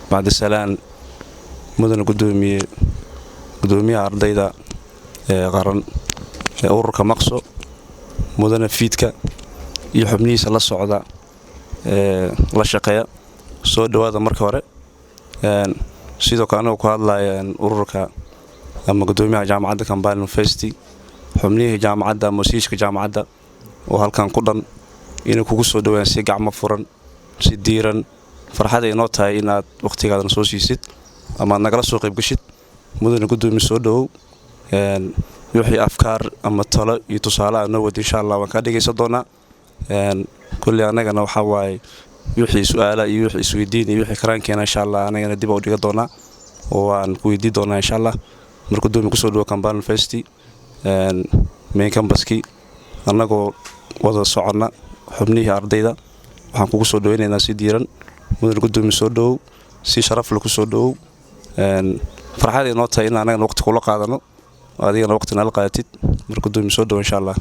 Bacdisalaan, mudane gudoomiye, gudoomiyaha ardayda ee qaran ee ururka Maqso, mudane Fiidka iyo xubnihiisa la socda ee la shaqeeya, soo dhawaada marka hore. Sidoo kale, anigoo ku hadlaya ururka ama gudoomiyaha jaamacadda Kampala University, xubnihii jaamacadda ama wasiishka jaamacadda oo halkan ku dhan inay kugu soo dhawaan si gacmo furan, si diiran. Farxaday inoo tahay inaad wakhtigaadana soo siisid ama aad nagala soo qaybgashid. Mudane gudoomiye, soo dhawow. Wixii afkaar ama talo iyo tusaale aad noo wada, insha Allah waan kaa dhegaysan doonaa. Kulley annagana waxaa waaye wixii su-aala iyo wixii isweydiin iyo wixii karaankeena, insha Allah anagana dib u dhiga doonaa oo waan ku weydii doonaa, insha Allah. Mar gudoomiye, kusoo dhawo Kampala University main campuskii. Annagoo wada soconna xubnihii ardayda, waxaan kugu soo dhaweynaynaa si diiran. Mudane gudoomiye, soo dhawow, si sharaf leh kusoo dhawow. Farxad inoo tahay in annagana waqti kula qaadano, adigana waqti nala qaadatid. Mar gudoomiye, soo dhawo, insha Allah.